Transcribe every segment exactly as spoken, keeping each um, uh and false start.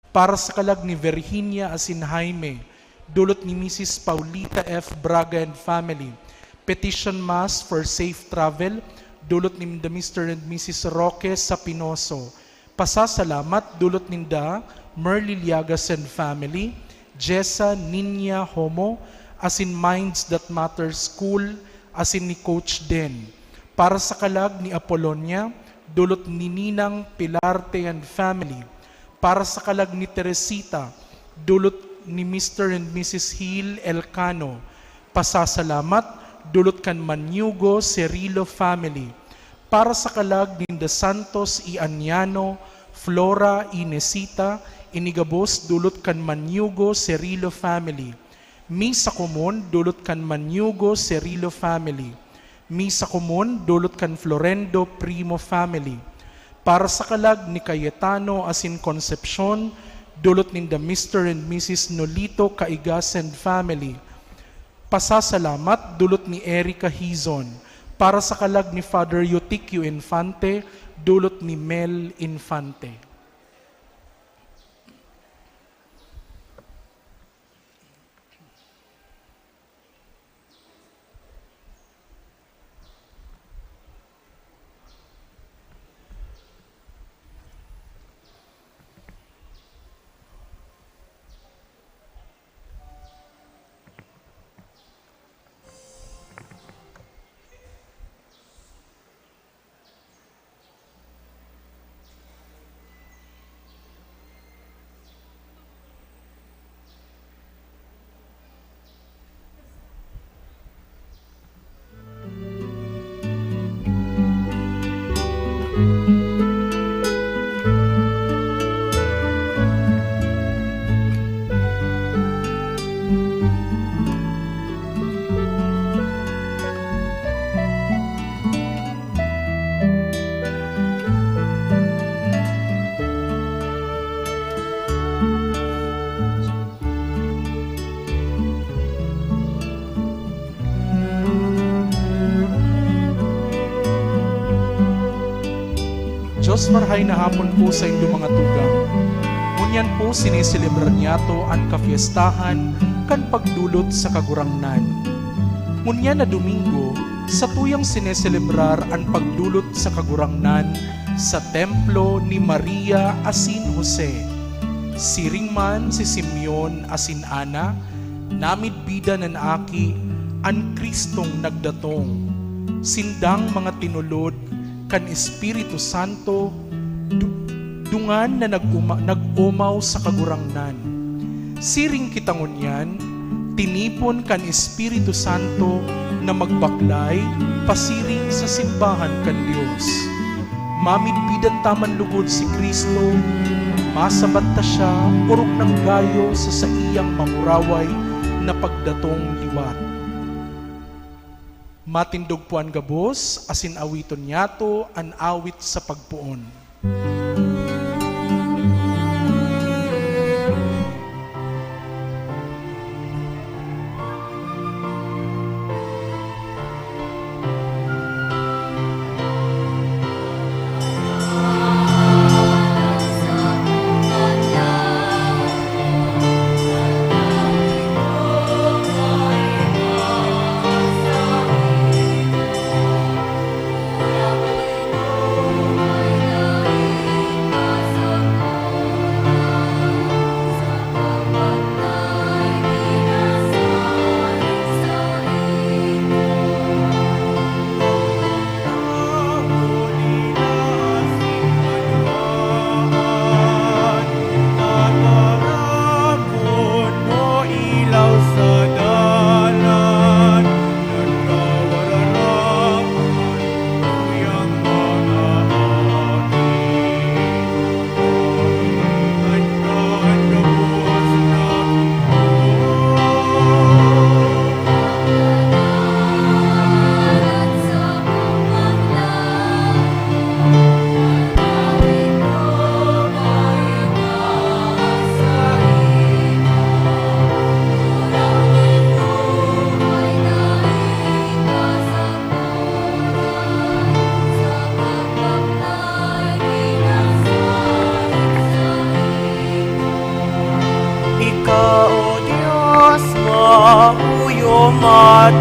Para sa kalag ni Virginia asin Jaime, dulot ni Misis Paulita F. Braga and family. Petition Mass for safe travel, dulot ni Mister and Misis Roque Sapinoso. Pasasalamat, dulot ninda Merly Liagas and family, Jessa Niña Homo, asin Minds That Matter School, asin ni Coach Den. Para sa kalag ni Apolonia, dulot ni Ninang Pilarte and family. Para sa kalag ni Teresita, dulot ni Mister and Misis Hill Elcano. Pasasalamat, dulot kan Manyugo Cerilo family. Para sa kalag ninda Santos y Aniano, Flora y Nesita, ini gabos dulot kan Manyugo Cerilo family. Misa komon dulot kan Manyugo Cerilo family. Misa komon dulot kan Florendo Primo family. Para sa kalag ni Cayetano asin Concepcion, dulot ninda Mister and Misis Nolito Caigas and family. Pasasalamat, dulot ni Erica Hizon. Para sa kalag ni Father Eutikio Infante, dulot ni Mel Infante. Dios, marhay na hapon po saindo mga tugang. Ngunyan po sineselebrar niyato an kapiestahan kan pagdulot sa Kagurangnan. Ngunyan na Domingo, satuyang sineselebrar an pagdulot sa Kagurangnan sa templo ni Maria asin Jose. Siring man si Simeon asin Ana, namidbidan an Aki, an Cristong nagdatong. Sindang mga tinulod kan Espiritu Santo, du-, dungan na nag-uma-, nag-omaw sa Kagurangnan. Siring kita ngunyan, tinipon kan Espiritu Santo na magbaklay pasiring sa simbahan kan Dios. Mamidbidan ta man lugod si Cristo, masabat ta siya orog nang gayo sa saiyang manguraway na pagdatong liwat. Matindog po an gabos, asin awiton niyato an awit sa pagpoon.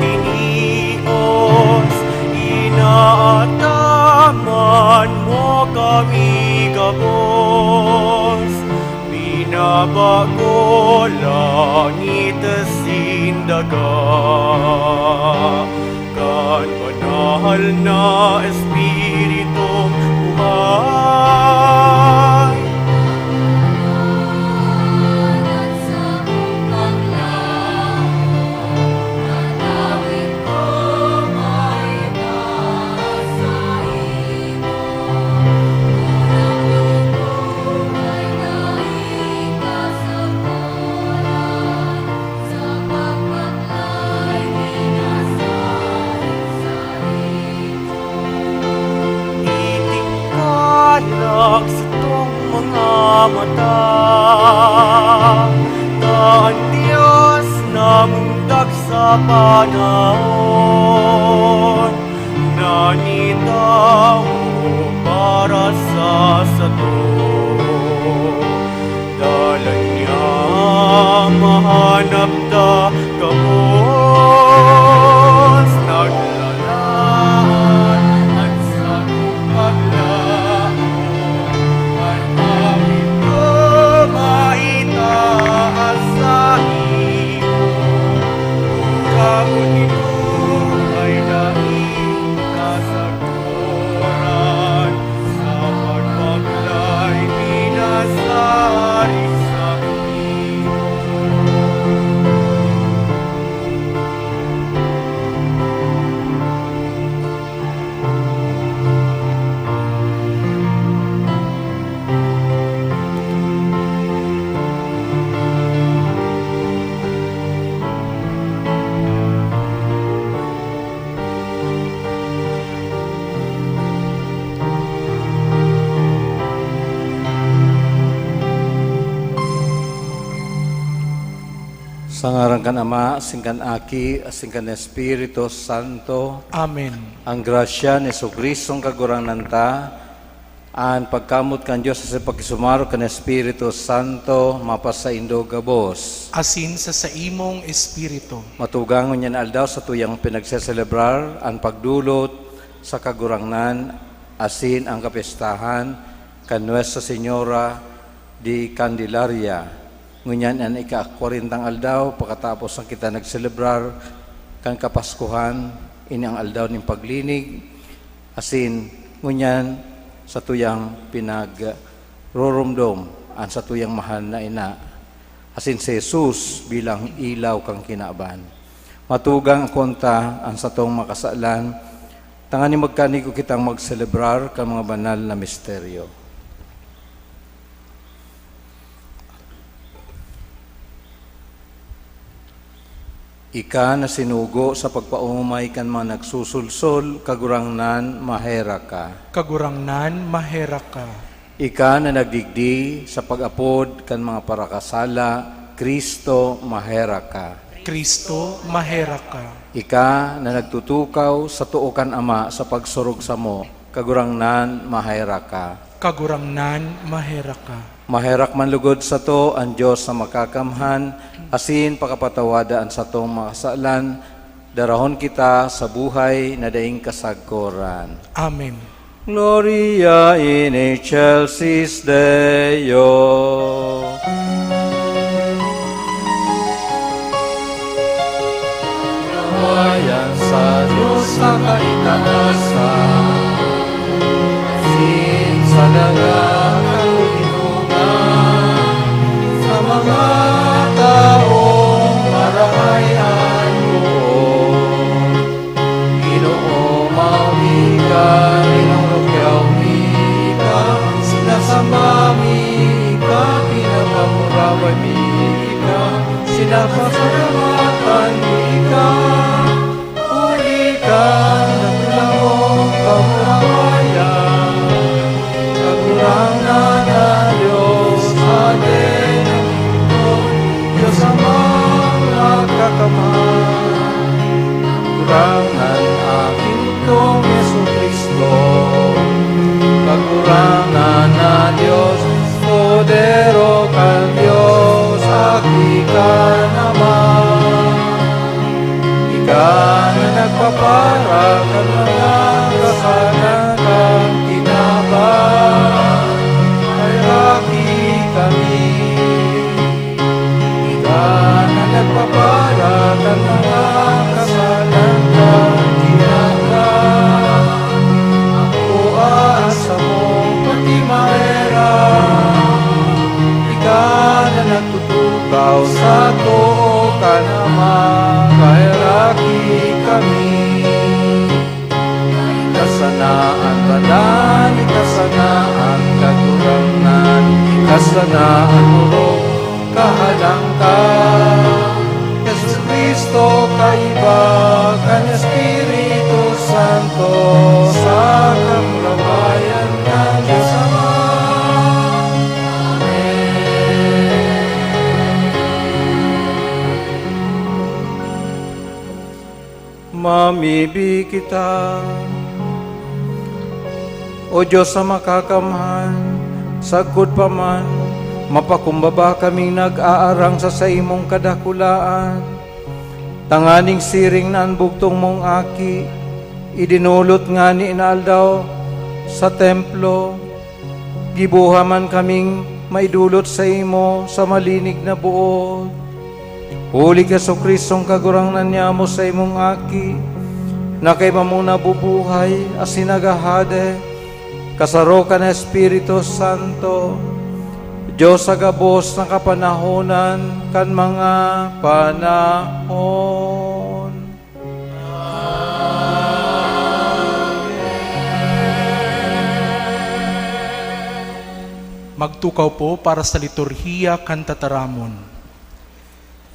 Tinios, inaataman mo kami gabos, binabago langit asin daga, kan banal na Espiritong buhay. Itingkad lang satong mga mata, ta an Dios namundag sa panahon na nitawo para sa sato. Dalan niya mahanap ta gabos, naglalaan an sakong paglaom, an awit ko maitaas sa iyo. Urabon ito ay daing kasag- Oran sa pagbaklay, pinasarig sa iyo. Sa ngaran kan Ama, asin kan Aki, asin kan Espiritu Santo. Amen. Ang grasya ni Jesucristo, ang Kagurangnan ta, an pagkamoot kan Dios asin pakisumaro kan Espiritu Santo mapasaindo gabos. Asin sa saimong espiritu. Matugang ngunyan aldaw satuyang pinagseselebrar an pagdolot sa Kagurangnan asin an kapestahan kan Nuestra Señora de Candelaria. Ngunyan an ika-kwarentang aldaw pakatapos na kita nagselebrar kan Kapaskuhan, ini an aldaw nin paglinig, asin ngunyan satuyang pinagroromdom an satuyang mahal na ina, asin si Jesus bilang ilaw kan kinaban. Matugang akonta an satong mga kasalan, tanganing magkaanigo kitang magselebrar kan mga banal na misteryo. Ika na sinugo sa pagpaomay kan mga nagsusulsol, Kagurangnan, maherak ka. Kagurangnan, maherak ka. Ika na nagdigdi sa pag-apod kan mga parakasala, Cristo, maherak ka. Cristo, maherak ka. Ika na nagtutukaw sa too kan Ama sa pagsurog samo, Kagurangnan, maherak ka. Kagurangnan, maherak ka. Maherak man lugod sato an Dios na Makakamhan, asin pakapatawada an satong mga kasalan, darahon kita sa buhay na daing kasagkoran. Amen. Gloria in excelsis Deo. Kawayan sa Dios sa kaitaasan, asin sa daga kan katoninongan, sa mga tawong marahay an loob. Ginoo, mawi ka, linurugyaw mi ka, sinasamba mi ka, pinapapurahay mi ka, sinapasalamatan mi ka. Huli ka, nagdulang mong kamurawayan, Kagurangnan na Dios, Ate na Dios Amang Makakamhan. Kagurangnan, Aki nindong Jesu-Cristo, Kagurangnan na Dios, Kordero kan Dios, Aki kan Ama. Ika Na nagpapara kan mga kasalanan kan tinapay, maheraki kami. Ika na nagpapara kan mga kasalanan kan tinapay, makua an samong pagtimaera. Ika na nagtutukaw sa too kan Ama, maheraki kami. Ika sana an Banal, ika sana an Kagurangnan, ika sana an orog, kahalangkahan. Jesu-Cristo, kaiba kan Espiritu Santo, sa kamurawayan kan Dios Ama. Amen. Mamibi kita. O Dios na makakamhan, sagkod pa man, mapakumbaba kaming nag-aarang sa saimong kadakulaan, tanganing siring na an bugtong mong Aki, idinolot ngani na aldaw sa templo, giboha man kaming maidolot saimo sa malinig na boot. Huli ki Jesu-Cristong Kagurangnan niamo, saimong Aki, na kaiba mong nabubuhay asin naghahade, kasaro kan Espiritu Santo, Dios sa gabos na kapanahonan kan mga panahon. Magtukaw po para sa liturhiya kan tataramon.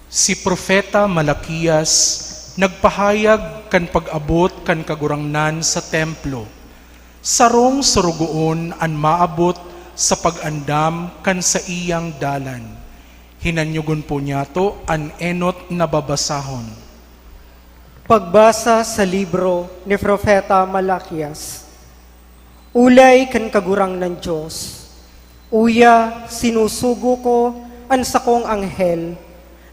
Si Propeta Malaquias nagpahayag kan pag-abot kan Kagurangnan sa templo. Sarong sorogoon an maabot sa pag-andam kan saiyang dalan. Hinanyogon po niyato an enot na babasahon. Pagbasa sa libro ni Propeta Malaquias. Ulay kan Kagurangnan Dios, uya, sinusugo ko an sakong anghel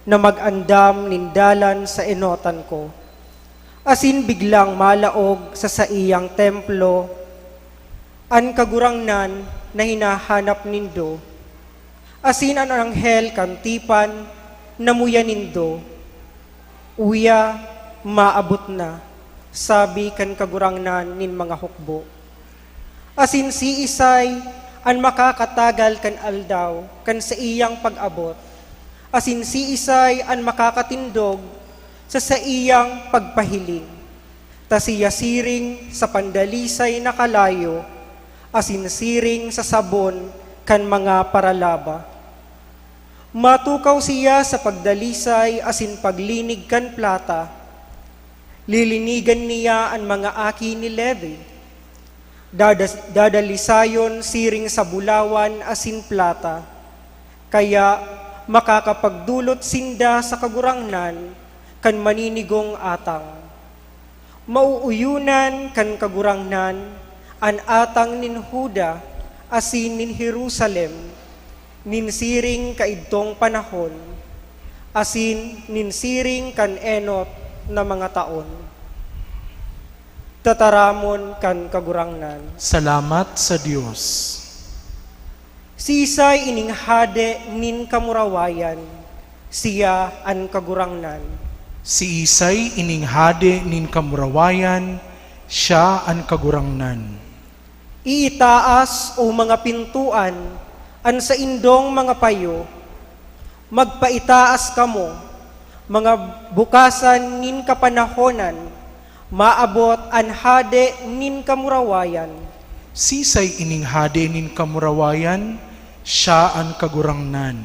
na mag-andam nin dalan sa enotan ko, asin biglang malaog sa saiyang templo an Kagurangnan na hinahanap nindo, asin an anghel kan tipan na muya nindo. Uya, maabot na, sabi kan Kagurangnan nin mga hukbo. Asin siisay an makakatagal kan aldaw kan saiyang pag-abot? Asin siisay an makakatindog sa saiyang pagpahiling? Ta siya siring sa pandalisay na kalayo, asin siring sa sabon kan mga paralaba. Matukaw siya sa pagdalisay asin paglinig kan plata. Lilinigan niya an mga aki ni Levi. Dadas-, dadalisayon siring sa bulawan asin plata. Kaya makakapagdolot sinda sa Kagurangnan kan maninigong atang. Mauuyonan kan Kagurangnan an atang nin Juda asin nin Jerusalem nin siring kaidtong panahon, asin nin siring kan enot na mga taon. Tataramon kan Kagurangnan. Salamat sa Dios. Siisay ining hade nin kamurawayan? Siya an Kagurangnan. Siisay ining hade nin kamurawayan? Siya an Kagurangnan. Iitaas, o mga pintoan, an saindong mga payo. Magpaitaas kamo, mga bukasan nin kapanahonan, maabot an hade nin kamurawayan. Siisay ining hade nin kamurawayan? Siya an Kagurangnan.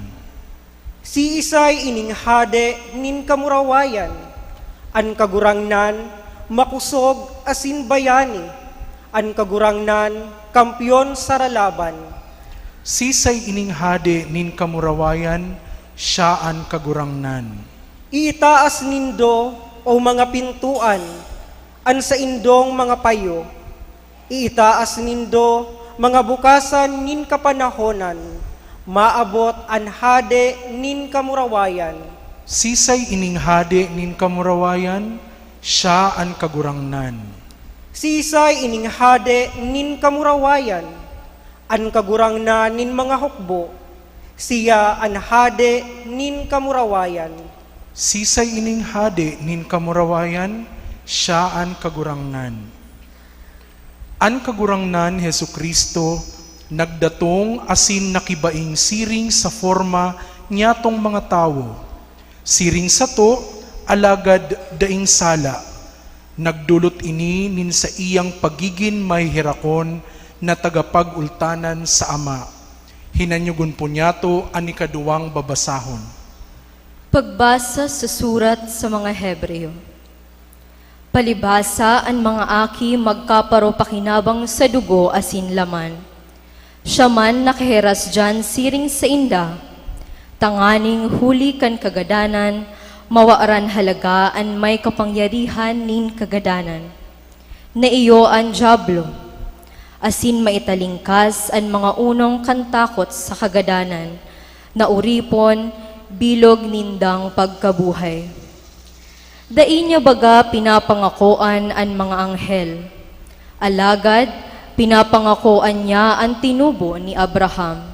Siisay ining hade nin kamurawayan? An Kagurangnan, makosog asin bayani. An Kagurangnan, kampeon sa ralaban. Siisay ining hade nin kamurawayan? Siya an Kagurangnan. Iitaas nindo, o mga pintoan, an saindong mga payo. Iitaas nindo, mga bukasan nin kapanahonan, maabot an hade nin kamurawayan. Siisay ining hade nin kamurawayan? Siya an Kagurangnan. Siisay ining hade nin kamurawayan? An Kagurangnan nin mga hukbo, siya an hade nin kamurawayan. Siisay ining hade nin kamurawayan? Siya an Kagurangnan. An Kagurangnan Jesu-Cristo nagdatong asin nakibaing siring sa forma nyatong mga tawo. Siring sato, alagad daing sala. Nagdolot ini nin saiyang pagigin maheherakon na tagapag-ultanan sa Ama. Hinanyogon po niyato an ikaduwang babasahon. Pagbasa sa surat sa mga Hebreo. Palibhasa, an mga aki magkaparo pakinabang sa dugo asin laman. Siya man nakaheras diyan siring sainda, tanganing huli kan kagadanan, mawaran halaga an may kapangyarihan nin kagadanan, na iyo an Diablo, asin maitalingkas an mga unong kan takot sa kagadanan, na oripon bilog nindang pagkabuhay. Dai niya baga pinapangakoan an mga anghel, alagad pinapangakoan niya an tinubo ni Abraham.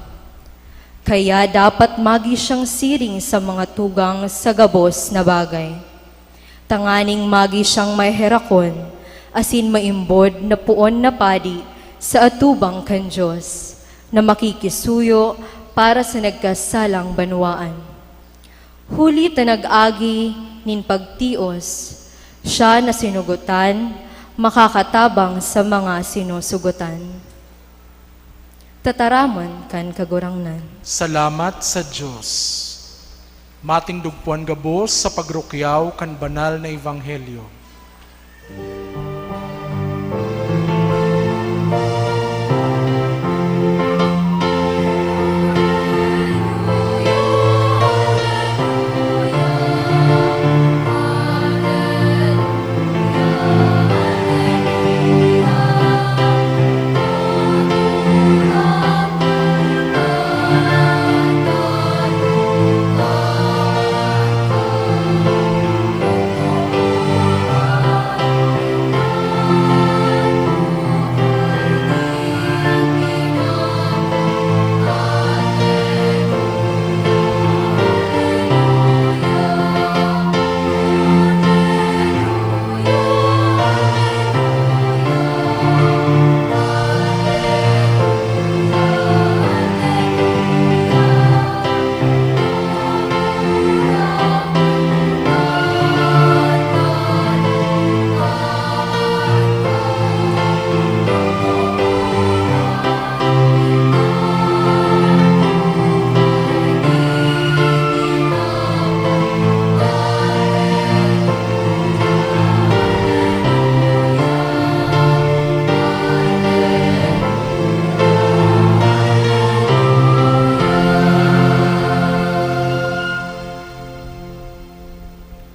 Kaya dapat magi siyang siring sa mga tugang sa gabos na bagay, tanganing magi siyang maherakon asin maimbod na poon na padi sa atubang kan Dios, na makikisuyo para sa nagkasalang banwaan. Huli ta nag-agi nin pagtios, siya na sinugotan makakatabang sa mga sinusugotan. Tataramon kan Kagurangnan. Salamat sa Dios. Matindog po an gabos sa pagrukyaw kan banal na ebanghelyo.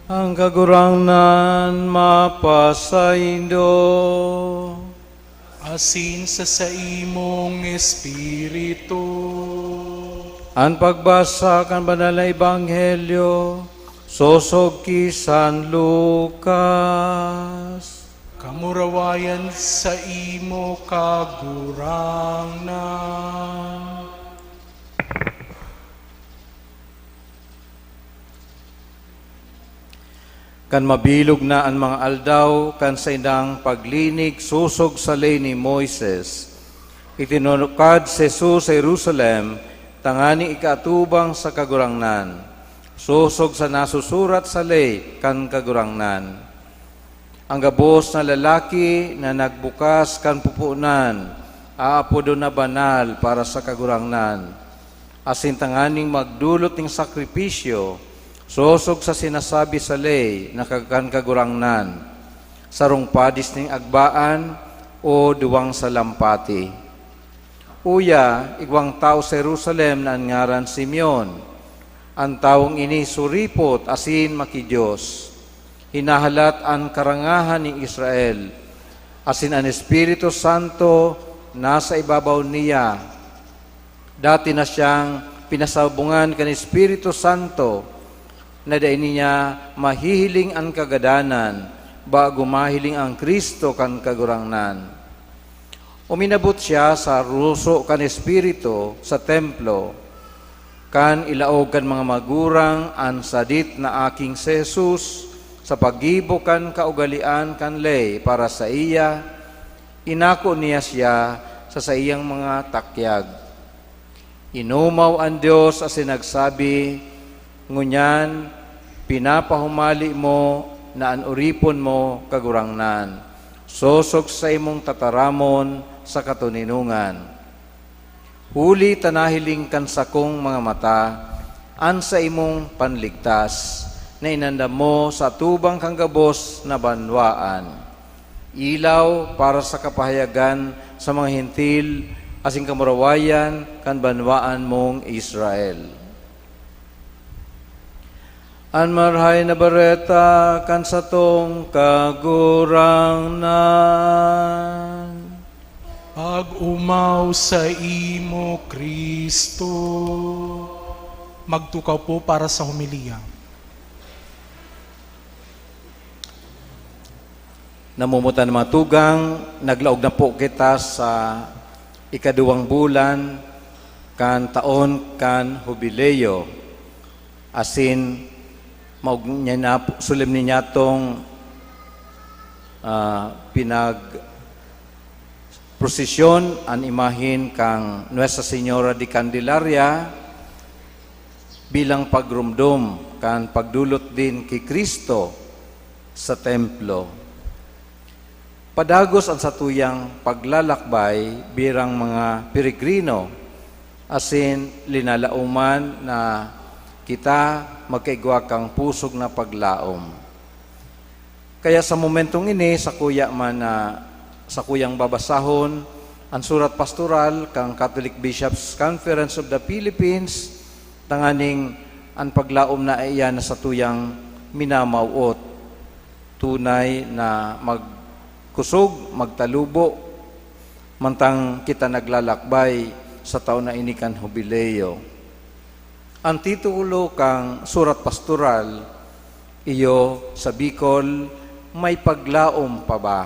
Ang Kagurangnan mapasaindo. Asin sa saimong espiritu. An pagbasa kan Banal na Ebanghelyo sosog ki San Lucas. Kamurawayan sa imo, Kagurangnan. Kan mabilog na an mga aldaw kan saindang paglinig sosog sa ley ni Moises, itinunukad si Jesus sa Jerusalem tanganing ikaatubang sa Kagurangnan, sosog sa nasusurat sa ley kan Kagurangnan. An gabos na lalaki na nagbukas kan pupuonan, aapodon na banal para sa Kagurangnan, asin tanganing magdolot nin sakripisyo, sosog sa sinasabi sa ley na kan Kagurangnan, sarong padis nin agbaan o duwang salampati. Uya, igwang tawo sa Jerusalem na an ngaran Simeon. An tawong ini suripot asin maki-Dios. Hinahalat an karangahan nin Israel, asin an Espiritu Santo nasa ibabaw niya. Dati na siyang pinasabongan kan Espiritu Santo na dai niya mahihiling an kagadanan bago mahiling an Cristo kan Kagurangnan. Uminabot siya sa ruso kan Espiritu sa templo, kan ilaog kan mga magurang an sadit na aking si Jesus, sa paggibo kan kaugalean kan ley para saiya, inako niya siya sa saiyang mga takyag. Inomaw an Dios asin nagsabi, "Ngunyan, pinapahumali mo na an oripon mo, Kagurangnan, sosog sa imong tataramon sa katoninongan. Huli ta nahiling kan sakong mga mata an saimong panligtas na inandam mo sa atubang kan gabos na banwaan, ilaw para sa kapahayagan sa mga Hentil asin kamurawayan kan banwaan mong Israel." An Marahay na Bareta kan satong Kagurangnan. Pag-omaw saimo, Cristo. Magtukaw po para sa homilya. Namumutan na mga tugang, naglaog na po kita sa ikaduwang bulan kan taon kan Hubileo, asin maog niya na, solemne niya tong, ah, pinag-, prosesyon an imahen kan Nuestra Señora de Candelaria bilang pagromdom kan pagdolot din ki Cristo sa templo. Padagos an satuyang paglalakbay bilang mga peregrino, asin linalaoman na kita magkaigwa kan pusog na paglaom. Kaya sa momentong ini, sakuya man na sakuyang babasahon an surat pastoral kan Catholic Bishops' Conference of the Philippines, tanganing an paglaom na iyan na satuyang minamawot, tunay na magkusog, magtalubo, mantang kita naglalakbay sa taon na ini kan Hubileo. An titulo kan surat pastoral, iyo sa Bicol, "May Paglaom Pa Ba?"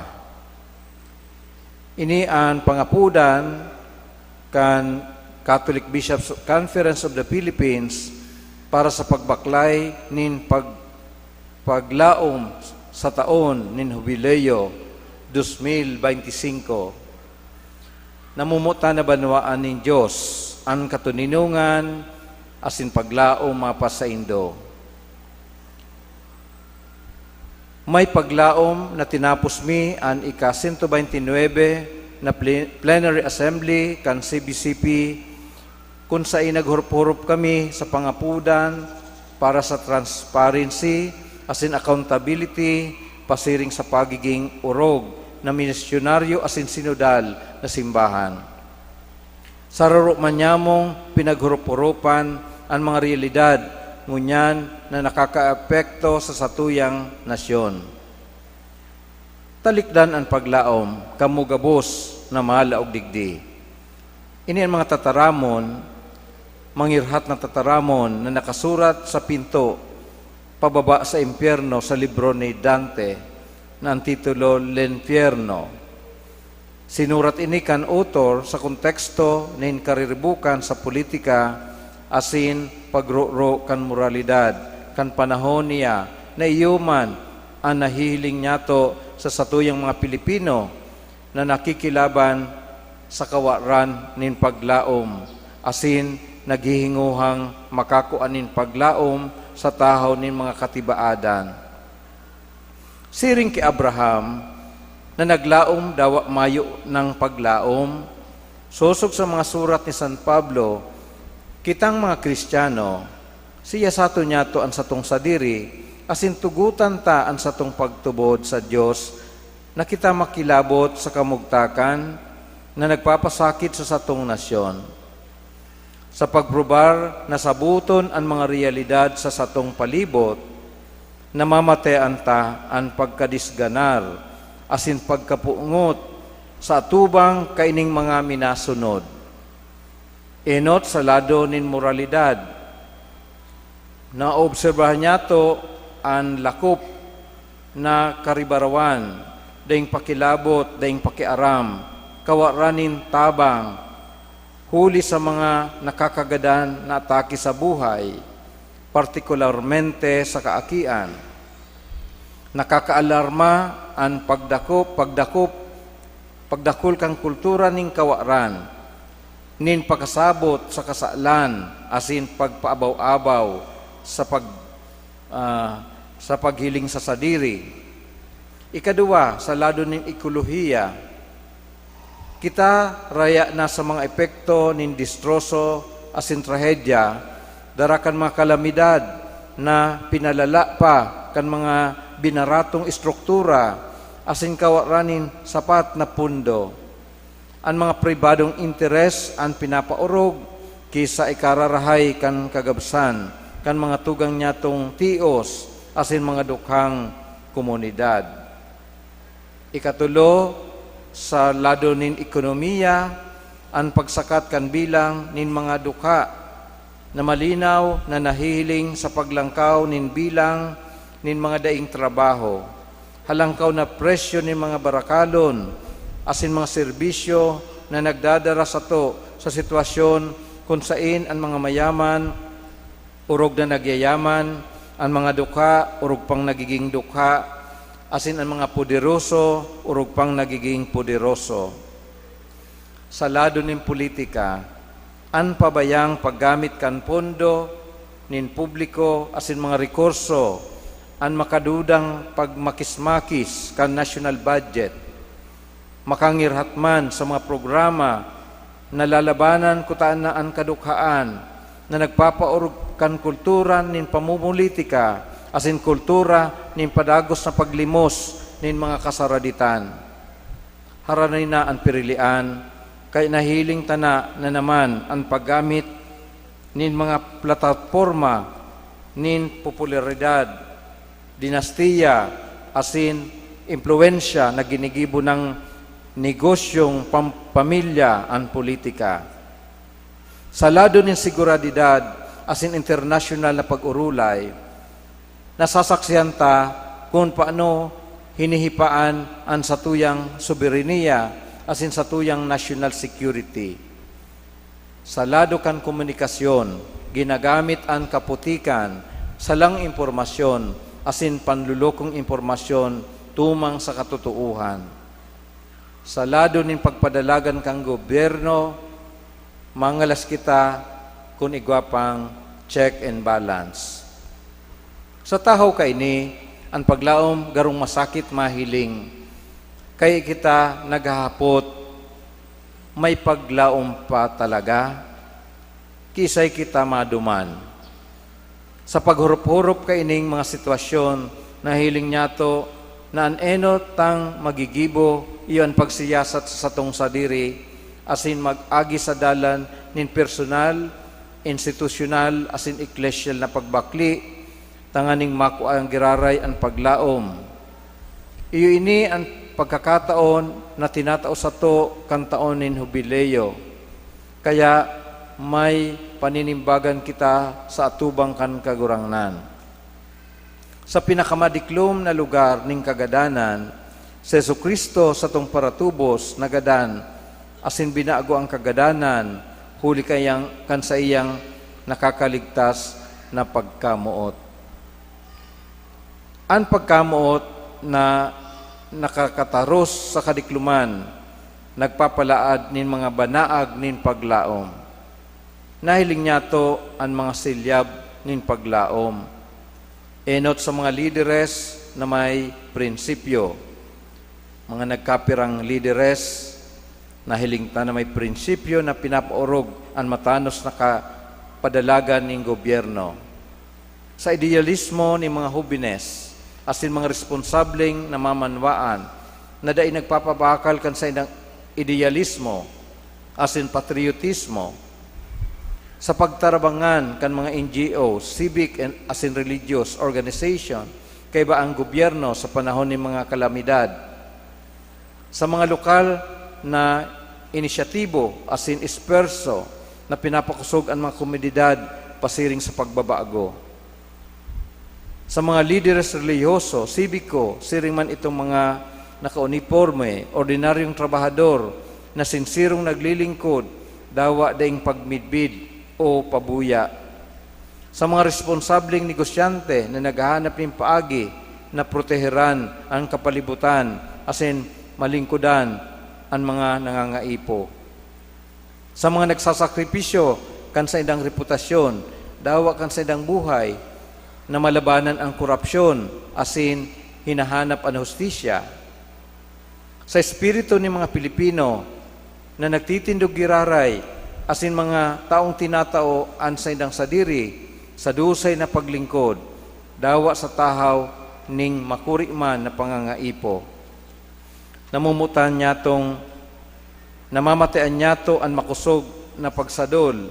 Ini an pangapodan kan Catholic Bishops' Conference of the Philippines para sa pagbaklay nin pag-, paglaom sa taon nin Hubileo dos mil beinti singko. Namumutan na banwaan nin Dios an katoninongan asin paglaom mapasaindo. May Paglaom na tinapos mi an ika-sento beinti nuebe na ple-, plenary assembly kan C B C P, kun saen naghorop-horop kami sa pangapodan para sa transparency asin accountability pasiring sa pagiging orog na misyonaryo asin sinodal na simbahan. Sararo man nyamong pinaghorop-horopan an mga realidad ngunyan na nakakaapekto sa satuyang nasyon. Talikdan an paglaom, kamo gabos na malaog digdi. Ini an mga tataramon, mangirhat na tataramon na nakasurat sa pinto pababa sa impyerno sa libro ni Dante, na an titulo, L'Infierno. Sinurat ini kan author sa konteksto nin kariribukan sa politika asin pagroro kan moralidad kan panahon niya, na iyo man an nahihiling nyato sa satuyang mga Pilipino na nakikilaban sa kawaran nin paglaom asin naghihinguhang makakua nin paglaom sa tahaw nin mga katibaadan. Siring ki Abraham, na naglaom dawa mayo nang paglaom, sosog sa mga surat ni San Pablo, kitang mga Kristiyano, siyasaton nyato an satong sadiri, asin tugotan ta an satong pagtubod sa Dios na kita makilabot sa kamugtakan na nagpapasakit sa satong nasyon. Sa pagprobar na saboton an mga reyalidad sa satong palibot, namamatean ta an pagkadisganar asin pagkapungot sa atubang kaining mga minasunod. Enot sa lado nin moralidad, naobserbahan nyato an lakop na karibarawan, daing pakilabot, daing pakiaram, kawaran nin tabang, huli sa mga nakakagadan na atake sa buhay, partikularmente sa kaakian. Nakakaalarma an pagdakop, pagdakop, pagdakul kan kultura nin kawaran, nin pakasabot sa kasalan asin pagpaabaw-abaw sa pag-, ah, sa paghiling sa sadiri. Ikaduwa, sa lado nin ekolohiya, kita raya na sa mga epekto nin distroso asin trahedya, dara kan mga kalamidad na pinalala pa kan mga binaratong estruktura asin kawaran nin sapat na pondo. An mga pribadong interes an pinapaorog ki sa ikararahay kan kagabsan kan mga tugang niyatong tios asin mga dukhang komunidad. Ikatulo, sa lado nin ekonomiya, an pagsakat kan bilang nin mga dukha na malinaw na nahihiling sa paglangkaw nin bilang nin mga daing trabaho, halangkaw na presyo nin mga barakalon asin mga serbisyo na nagdadara sato sa sitwasyon kun sain an mga mayaman orog na nagyayaman, an mga dukha orog pang nagiging dukha, asin an mga poderoso orog pang nagiging poderoso. Sa lado nin politika, an pabayang paggamit kan pondo nin publiko asin mga rekurso, an makadudang pagmakis-makis kan national budget, makangirhat man sa mga programa na lalabanan kutaan na an kadukhaan na nagpapaorog kan kultura nin pamumulitika asin kultura nin padagos na paglimos nin mga kasaraditan. Harani na an pirilian, kaya nahiling ta na, na naman an paggamit nin mga plataporma nin popularidad, dinastiya, asin impluwensya na ginigibo nang negosyong pam-, pamilya an politika. Sa lado nin seguridad asin internasyonal na pag-orolay, nasasaksihan ta kun paano hinihipaan an satuyang soberaniya asin satuyang national security. Sa lado kan komunikasyon, ginagamit an kaputikan, salang impormasyon, asin panlolokong impormasyon tumang sa katotoohan. Sa lado nin pagpadalagan kan gobyerno, mangalas kita kun igwa pang check and balance. Sa tahaw kaini, an paglaom garong masakit mahiling. Kaya kita naghahapot, may paglaom pa talaga? Kiisay kita maduman? Sa paghurop-hurop kaining mga sitwasyon, nahiling niyato na an enot tang magigibo iyo an pagsiyasat sa satong sadiri asin mag-agi sa dalan nin personal, institusyonal asin eklesyal na pagbakle tanganing makua an giraray an paglaom. Iyo ini an pagkakataon na tinatao sato kan taon nin Hubileo, kaya may paninimbagan kita sa atubang kan Kagurangnan. Sa pinakamadiklom na lugar nin kagadanan, si Jesu-Cristo satong paratubos nagadan asin binago an kagadanan huli kayang, kan saiyang nakakaligtas na pagkamoot. An pagkamoot na nakakataros sa kadikloman nagpapalaad nin mga banaag nin paglaom. Nahiling niyato an mga silyab nin paglaom. Enot sa mga lideres na may prinsipyo. Mga nagkapirang lideres, nahiling ta na may prinsipyo na pinapaorog an matanos na kapadalagan nin gobyerno. Sa idealismo nin mga hobines asin mga responsableng namamanwaan na dai nagpapabakal kan saindang idealismo asin patriotismo, sa pagtarabangan kan mga N G O, civic and, asin religious organization kaiba ang gobyerno sa panahon nin mga kalamidad, sa mga lokal na inisyatibo asin espuwerso na pinapakosog an mga komunidad pasiring sa pagbabago. Sa mga lideres relihiyoso, sibiko, siring man itong mga nakauniporme, ordinaryong trabahador na sinserong naglilingkod, dawa daing pagmidbid o pabuya. Sa mga responsableng negosyante na naghahanap nin paagi na proteheran an kapalibutan asin malingkodan an mga nangangaipo. Sa mga nagsasakripisyo kan saindang reputasyon, dawa kan saindang buhay, na malabanan an korupsyon asin hinahanap an hustisya. Sa espiritu nin mga Pilipino na nagtitindog giraray asin mga taong tinatao an saindang sadiri sa dusay na paglingkod, dawa sa tahaw nin makuri man na pangangaipo. Namumutan niyatong, namamatean niyato an makosog na pagsadol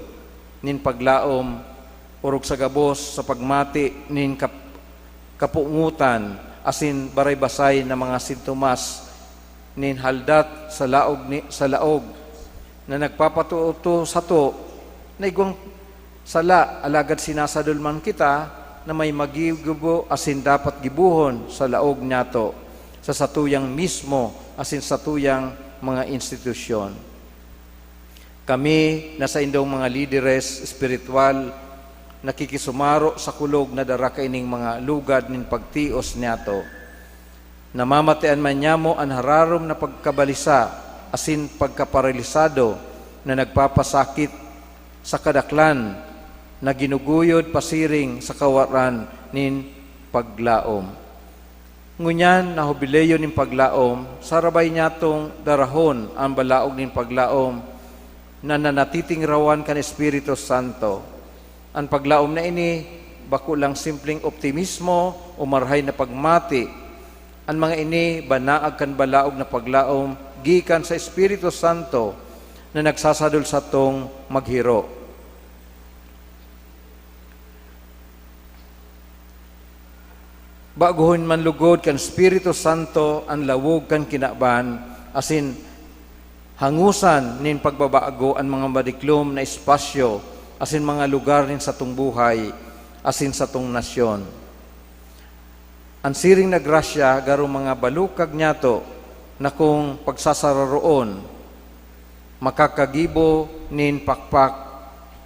nin paglaom, orog sa gabos sa pagmati nin kap-, kapungotan asin baray-basay na mga sintomas nin haldat sa laog ni, sa laog na nagpapatuo sato na igwang sala, alagad sinasadol man kita na may magigibo asin dapat gibohon sa laog niyato, sa satuyang mismo asin satuyang mga institusyon. Kami na saindong mga lideres espiritual, nakikisumaro sa kulog na dara kaining mga lugad nin pagtios niyato. Namamatean man nyamo an hararom na pagkabalisa asin pagkaparalisado na nagpapasakit sa kadaklan na ginuguyod pasiring sa kawaran nin paglaom. Ngunyan na hubileo nin paglaom, sarabay nyatong darahon an balaog nin paglaom na nanatitingrawan kan Espiritu Santo. An paglaom na ini bako lang simpleng optimismo o marahay na pagmati. An mga ini banaag kan balaog na paglaom gikan sa Espiritu Santo na nagsasadol satong maghiro. Bagohon man lugod kan Espiritu Santo an lawog kan kinaban, asin hangosan nin pagbabago an mga madiklom na espasyo asin mga lugar nin satong buhay asin satong nasyon. An siring na grasya garo mga balukag niyato na kung pagsasararoon, makakagibo nin pakpak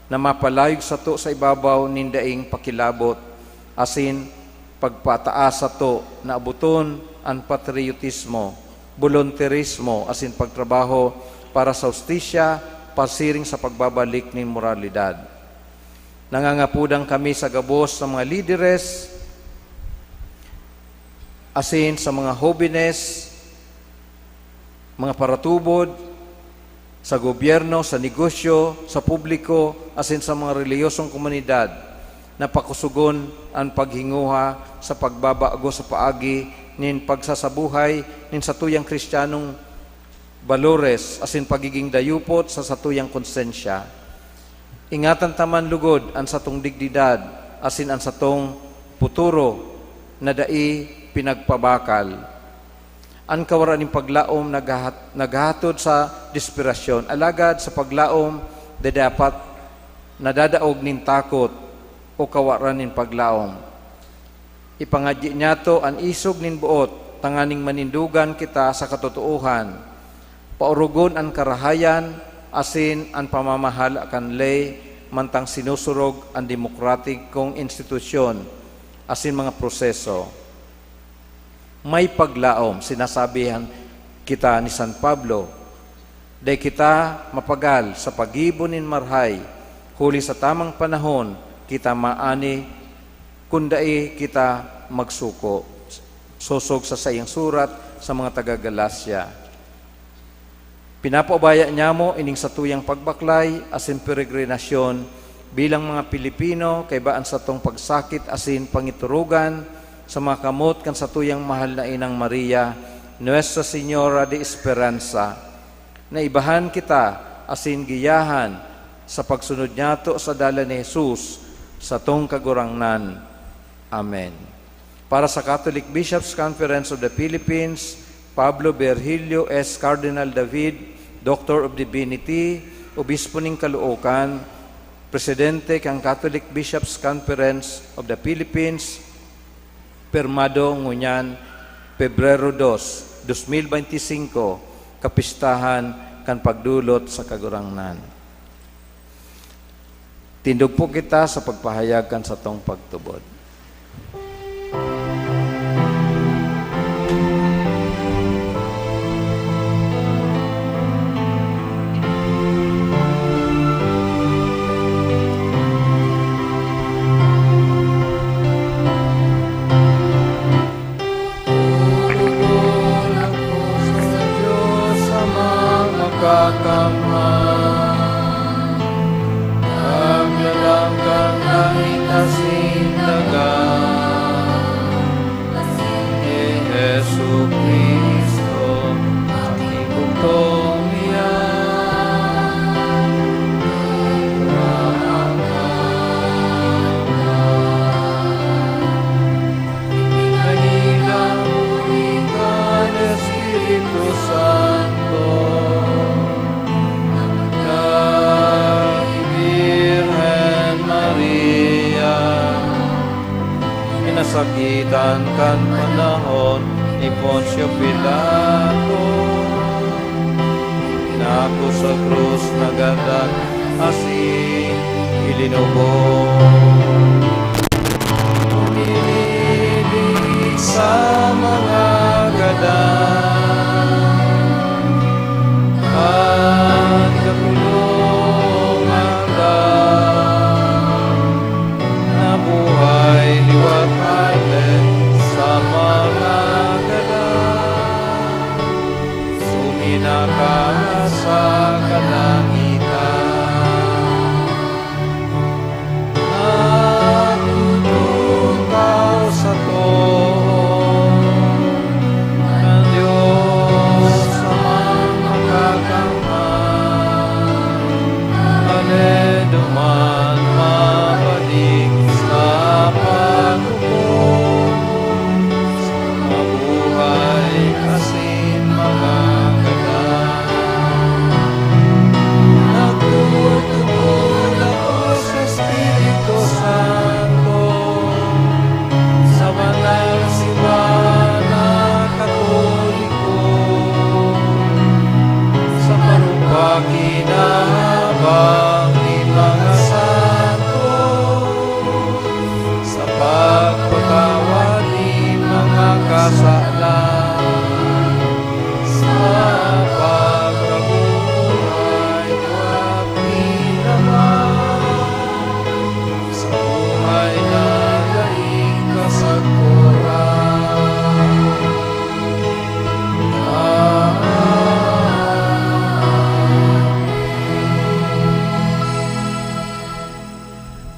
na mapalayog sato sa ibabaw nin daing pakilabot, asin pagpataas sato na aboton an patriotismo, boluntarismo, asin pagtrabaho para sa hustisya pasiring sa pagbabalik nin moralidad. Nangangapodan kami sa gabos na mga lideres asin sa mga hobenes, mga paratubod, sa gobyerno, sa negosyo, sa publiko, asin sa mga relihiyosong komunidad na pakusugon an paghinguha sa pagbabago sa paagi nin pagsasabuhay nin satuyang Kristiyanong balores asin pagiging dayupot sa satuyang konsensya. Ingatan ta man lugod an satong dignidad asin an satong puturo na dai pinagpabakal. An kawaran nin paglaom naghahat-, naghahatod sa desperasyon, alagad sa paglaom, dapat nadadaog nin takot o kawaran nin paglaom. Ipangadyi niyato an isog nin boot tanganing manindogan kita sa katotoohan, paorogon an karahayan asin an pamamahala kan ley, mantang sinusurog an demokratikong institusyon asin mga proseso. May paglaom, sinasabihan kita ni San Pablo, dai kita mapagal sa paggibo nin marahay, huli sa tamang panahon kita maani kun dai kita magsuko. Sosog sa saiyang surat sa mga taga-Galacia. Pinapaubaya niamo ining satuyang pagbaklay asin peregrinasyon bilang mga Pilipino kaiba an satong pagsakit asin pangiturugan sa mga kamot kan satuyang mahal na Inang Maria, Nuestra Señora de Esperanza. Naibahan kita asin giyahan sa pagsunod niyato sa dalan ni Jesus, satong Kagurangnan. Amen. Para sa Catholic Bishops' Conference of the Philippines, Pablo Virgilio S. Cardinal David, Doctor of Divinity, Obispo nin Caloocan, Presidente kan Catholic Bishops' Conference of the Philippines, Pirmado ngunyan, Pebrero dos, dos mil benti singko, kapistahan kan pagdolot sa Kagurangnan. Tindog po kita sa pagpahayag kan satong pagtubod. Orog ako sa Dios Amang Makakamhan, Naglalang kan langit asin daga, asin ki Jesu-Cristo, an bugtong niya. Ipinahilang huli kan Espiritu Santo, na Birhen Maria, pinasakitan kan panahon ni Poncio Pilato, pinako sa krus, nagadan, asin ilinubong. Umibig sa mga gadan, at kakulong anda, nabuhay liwat hale sa mga gadan, suminaka sa kalangitan. Natutukaw sato an Dios Amang Makakamhan, hale duman mabalik sa paghukom sa mabuhay asin mga gadan. Nagtutubod ako sa Espiritu Santo, sa banal na simbahan na Katoliko, sa parong pakinahabang nin mga santo, sa pagpatawad nin mga kasalan, sa pagkabuhay liwat nin Ama, sa buhay na daing kasagkoran. Amen.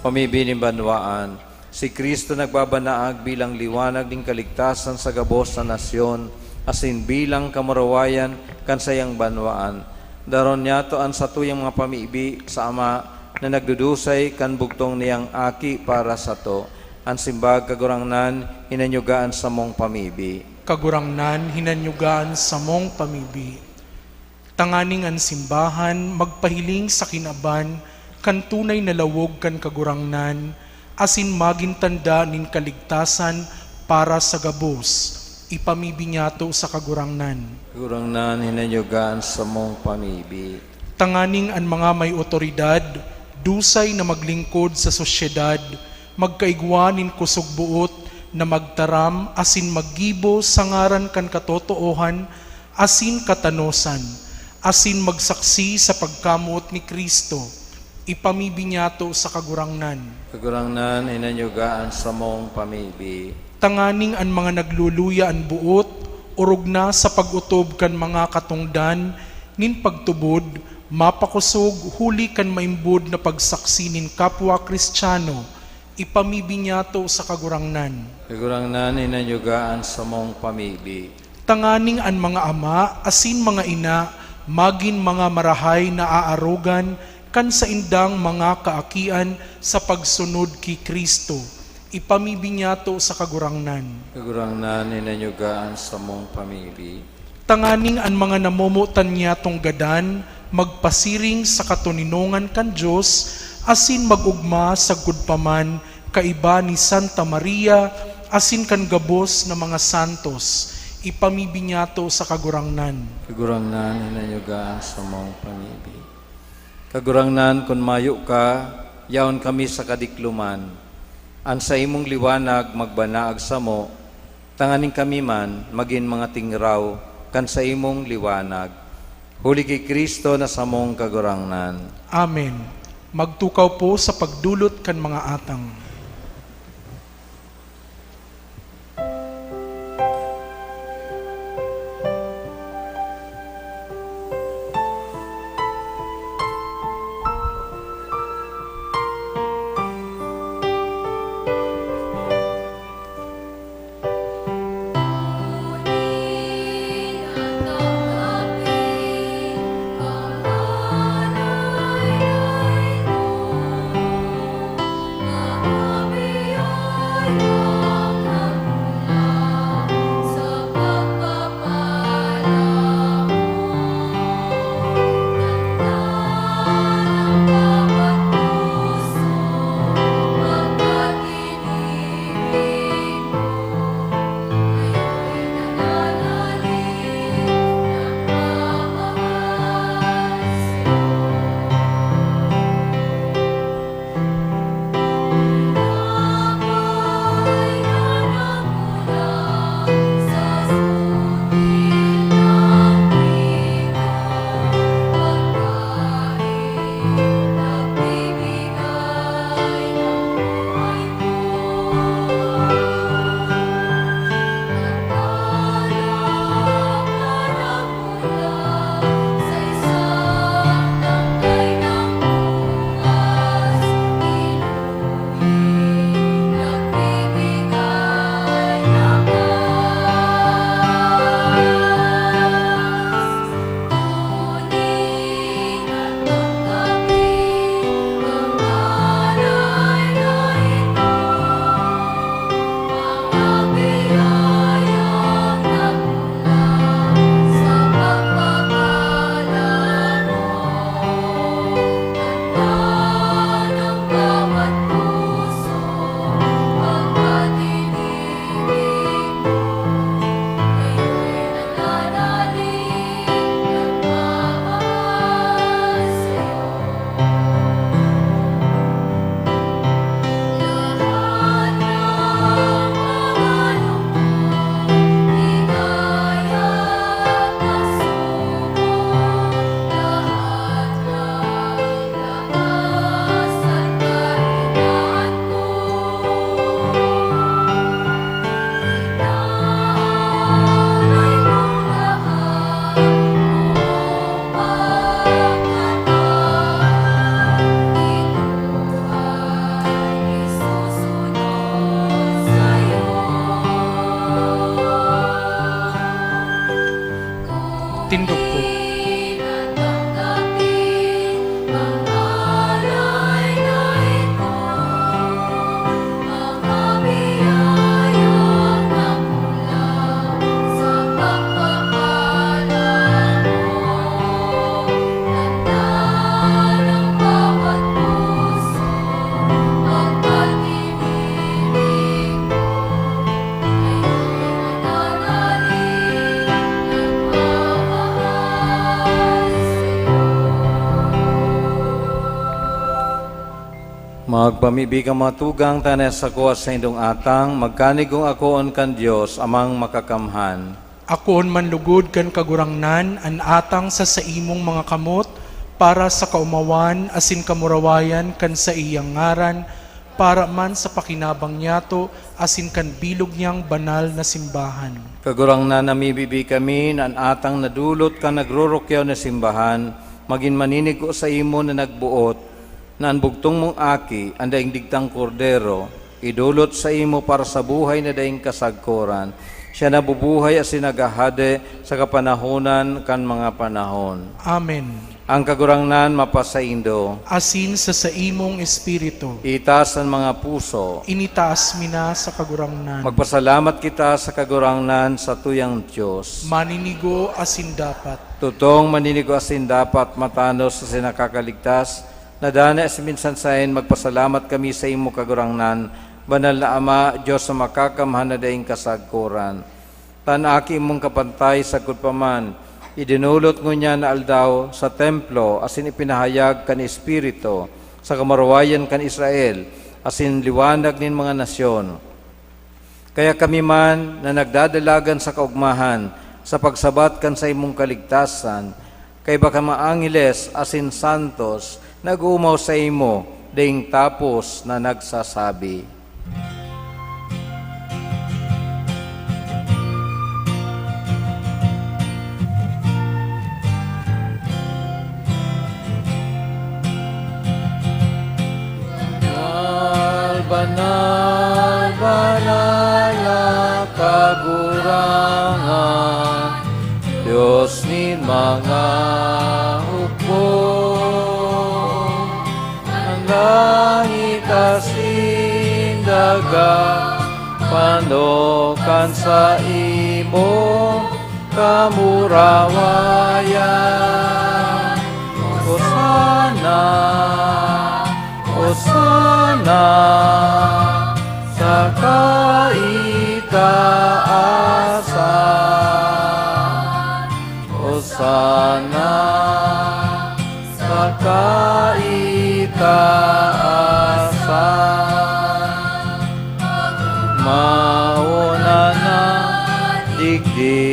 Pamibi nin banwaan, si Cristo nagbabanaag bilang liwanag nin kaligtasan sa gabos na nasyon, asin bilang kamurawayan kan saiyang banwaan. Daron niyato an satuyang mga pamibi sa Ama na nagdudusay kan bugtong niyang Aki para sato. An simbag, Kagurangnan, hinanyuga an samong pamibi. Kagurangnan, hinanyuga an samong pamibi. Tanganing an simbahan magpahiling sa kinaban kan tunay na lawog kan Kagurangnan, asin magin tanda nin kaligtasan para sa gabos. Ipamibi niyato sa Kagurangnan. Kagurangnan, hinanyuga an samong pamibi. Tanganing an mga may awtoridad, dusay na maglingkod sa sosyedad, magkaigwa nin kusog boot na magtaram asin maggibo sa ngaran kan katotoohan asin katanosan, asin magsaksi sa pagkamoot ni Cristo. Ipamibi niyato sa Kagurangnan. Kagurangnan, hinanyuga an samong pamibi. Tanganing an mga nagluluya an boot, orog na sa pag-otob kan mga katongdan nin pagtubod, mapakosog huli kan maimbod na pagsaksi nin kapwa Kristiyano, ipamibi niyato sa Kagurangnan. Kagurangnan, hinanyuga an samong pamibi. Tanganing an mga ama asin mga ina magin mga marahay na aarogan kan saindang mga kaakian sa pagsunod ki Cristo. Ipamibi niyato sa Kagurangnan. Kagurangnan, hinanyuga an samong pamibi. Tanganing an mga namomotan niyatong gadan magpasiring sa katoninongan kan Dios asin mag-ogma sagkod pa man kaiba ni Santa Maria asin kan gabos na mga santos, ipamibi niyato sa Kagurangnan. Kagurangnan, hinanyuga an samong pamibi. Kagurangnan, kun mayo ka, yaon kami sa kadikloman. An saimong liwanag magbanaag samo, tanganing kami man magin mga tingraw kan saimong liwanag. Huli ki Cristo na samong Kagurangnan. Amen. Magtukaw po sa pagdulot kan mga atang. Tindog po. Magpamibi kan mga tugang, tanganing an sako at saindong atang magkanigong akoon kan Dios, Amang Makakamhan. Akoon man lugod kan Kagurangnan an atang sa saimong mga kamot, para sa kaomawan asin kamurawayan kan saiyang ngaran, para man sa pakinabang niyato asin kan bilog niyang banal na simbahan. Kagurangnan, namibibi kami na an atang na dulot kan nagrurukyaw na simbahan magin maninigo saimo na nagboot, na an bugtong mong Aki, an daing digtang Kordero, idolot saimo para sa buhay na daing kasagkoran. Siya nabubuhay asin naghahade sa kapanahonan kan mga panahon. Amen. An Kagurangnan mapasaindo. Asin sa saimong espiritu. Itaas an mga puso. Initaas mi na sa Kagurangnan. Magpasalamat kita sa Kagurangnan, satuyang Dios. Maninigo asin dapat. Totong maninigo asin dapat, matanos asin nakakaligtas, na danay asin minsan saen magpasalamat kami saimo, Kagurangnan, Banal na Ama, Dios na makakamhan na daing kasagkoran, ta an Aki mong kapantay sagkod pa man, idinolot ngunyan na aldaw sa templo asin ipinahayag kan Espiritu sa kamurawayan kan Israel asin liwanag nin mga nasyon. Kaya kami man na nagdadalagan sa kaogmahan sa pagsabat kan saimong kaligtasan, kaiba kan mga angheles asin santos nag-oomaw saimo daing tapos na nagsasabi, "Banal, banal, banal na Kagurangnan, Dios nin mga hukbo. An langit asin daga pano kan saimo kamurawayan. Hosana, Hosana sa kaitaasan. Hosana sa kaitaasan. Mauna na digdi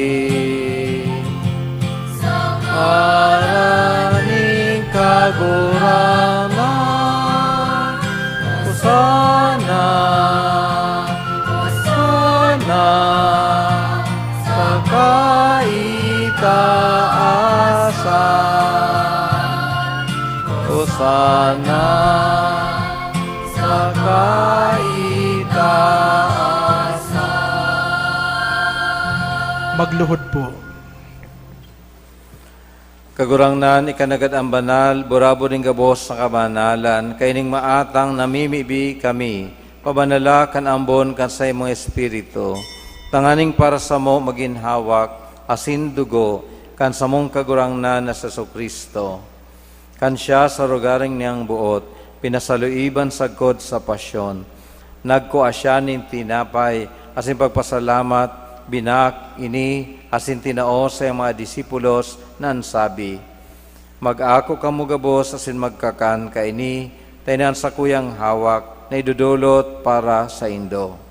sa ngaran nin Kagurangnan. Hosana, Hosana sa kaitaasan. Hosana sa kaitaasan. Magluhod po. Kagurangnan, ika nanggad an banal, burabod nin gabos na kabanalan, kaining maatang namimibi kami, pabanala kan ambon kan saimong Espiritu, tanganing para samo magin hawak asin dugo kan samong Kagurangnan na si Jesu-Cristo. Kan siya sa rogaring niyang boot, pinasaluiban sagkod sa pasyon, nagkua siya nin tinapay asin pagpasalamat, binaak ini asin tinao sa iyang mga disipulos na an sabi, "Mag-ako kamo gabos asin magkakan kaini, ta ini an sakuyang hawak na idodolot para saindo."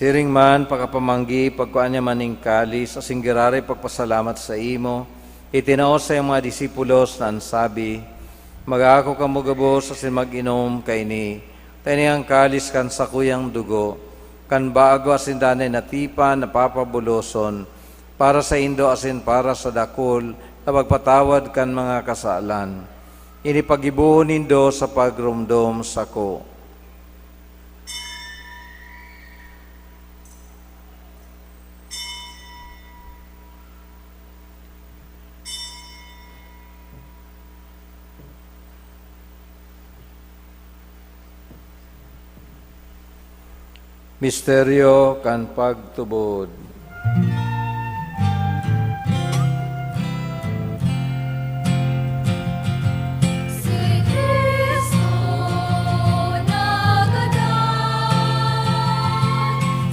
Siring man, pakapamanggi, pagkua niya man nin kalis, asin giraray pagpasalamat saimo, itinao sa iyang mga disipulos na an sabi, "Mag-ako kamo gabos asin mag-inom kaini, ta ini an kalis kan sakuyang dugo, kan bago asin danay na tipan na papabuloson, para saindo asin para sa dakul na pagpatawad kan mga kasalan. Ini paggibohon nindo sa pagromdom sako." Misteryo kan pagtubod. Si Cristo nagadan,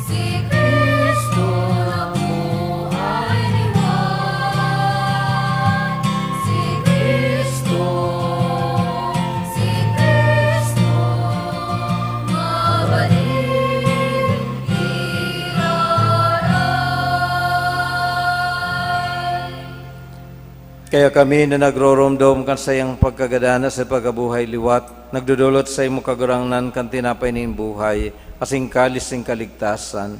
si Cristo nabuhay liwat, si Cristo, si Cristo mabalik. Kaya kami na nagroromdom kan saiyang pagkagadan asin pagkabuhay liwat, nagdodolot saimo, Kagurangnan, kan tinapay nin buhay asin kalis nin kaligtasan.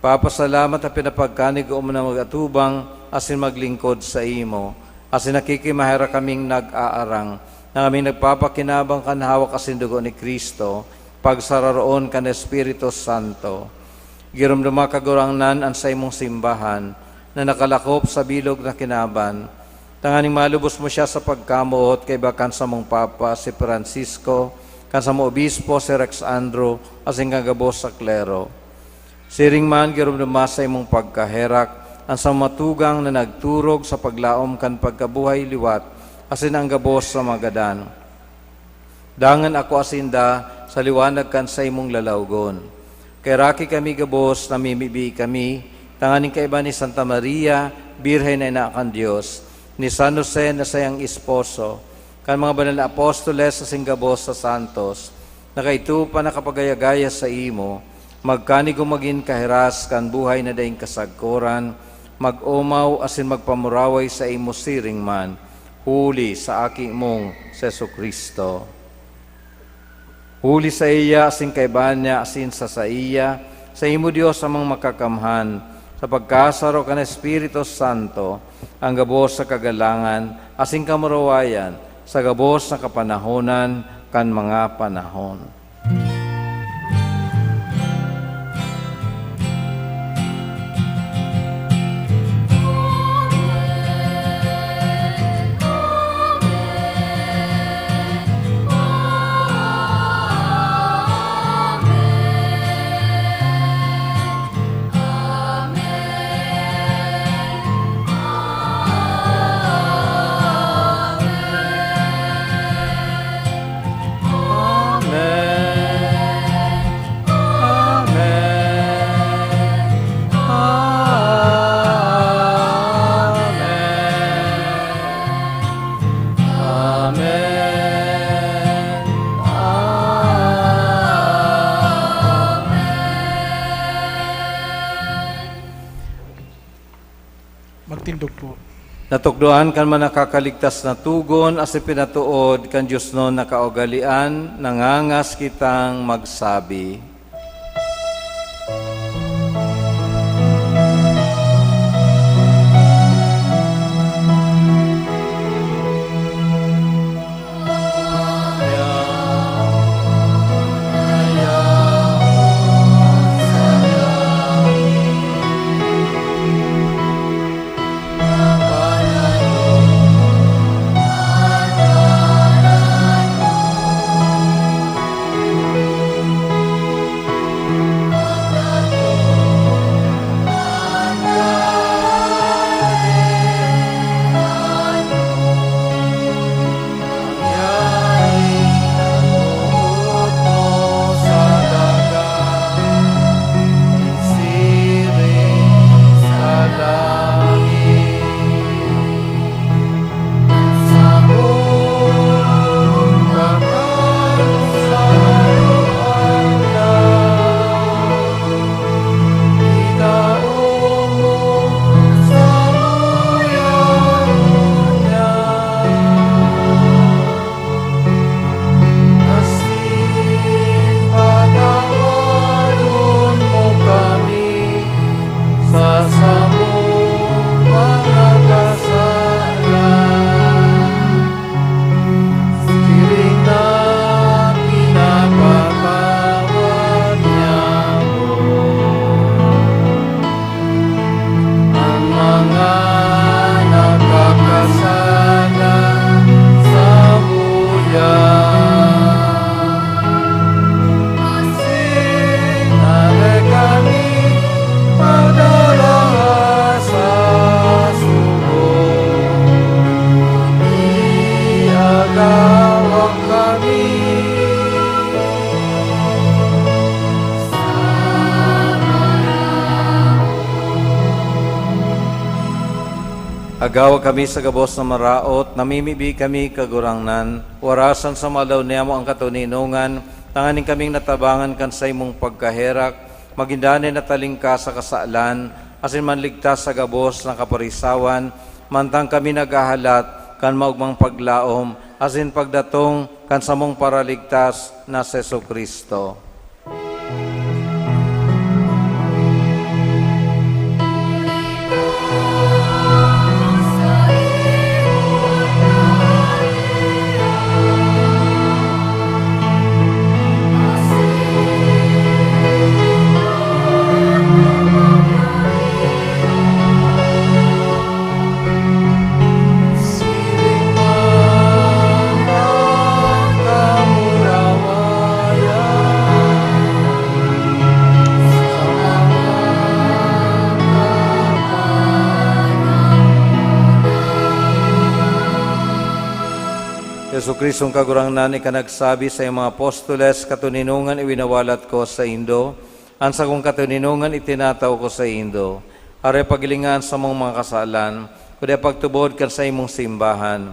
Papasalamat ta pinapagkanig kamo na mag-atubang asin maglingkod saimo, asin nakikimaherak kaming nag-aarang na kaming nagpapakinabang kan hawak asin dugo ni Cristo, pagsararoon kan Espiritu Santo. Giromdoma, Kagurangnan, an saimong simbahan na nakalakop sa bilog na kinaban, tanganing malubos mo siya sa pagkamoot kaiba kan samong Papa, si Francisco, kan samo obispo si Rex Andrew, asin kan gabos sa klero. Siring man, giromdoma sa imong pagkaherak an samo matugang na nagturog sa paglaom kan pagkabuhay liwat, asin an gabos sa mga gadan. Dangan akoa sinda sa liwanag kan saimong lalawgon. Kaheraki kami gabos, namimibi kami, tanganing kaiba ni Santa Maria, Birhen na Ina kan Dios, ni San Jose na saiyang esposo, kan mga banal na apostoles asin gabos sa santos, na kaidto pa nakapagaya-gaya saimo, magkanigo magin kahiras kan buhay na daing kasagkoran, mag-omaw asin magpamuraway saimo siring man, huli sa Aki mong si Jesu-Cristo. Huli saiya, asin kaiba niya, asin sa saiya, saimo, Dios Amang Makakamhan, sa pagkasaro kan Espiritu Santo, an gabos sa kagalangan asin kamurawayan sa gabos na kapanahonan kan mga panahon. Magtindog po. Natukdoan kan mga nakakaligtas na togon asin pinatood kan diosnon na kaugalean, nangangas kitang magsabi. Asin patawadon mo kami sa samong mga kasalan, siring na pinapatawad niamo an mga nakakasala samuya. Asin dai kami padara sa sugo, kundi agawa kami Agawa kami sa gabos na maraot, namimibi kami, Kagurangnan, warasan sa mga aldaw niyamo an katoninongan, tanganing kaming natabangan kan saimong pagkaherak, magin danay na talingkas sa kasalan, asin manligtas sa gabos na kaparisawan, mantang kami naghahalat kan maogmang paglaom, asin pagdatong kan samong Paraligtas na si Jesu-Cristo. Jesu-Cristong Kagurangnan, ika nagsabi sa iyong mga apostoles, "Katoninongan iwinawalat ko saindo, an sakong katoninongan itinataw ko saindo." Aroy paghilinga an samong mga kasalan, kundi pagtubod kan saimong simbahan.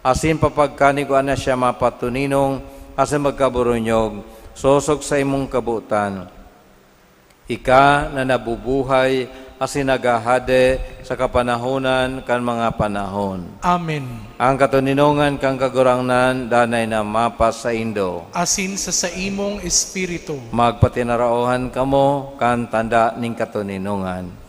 Asin papagkanigwaan na siya mapatoninong asin magkaboronyog, sosog sa imong kabotan. Ika na nabubuhay asin naghahade sa kapanahonan kan mga panahon. Amen. Ang katoninongan kan Kagurangnan danay na mapasaindo. Asin sa saimong espiritu. Magpatinaraohan kamo kan tanda nin katoninongan.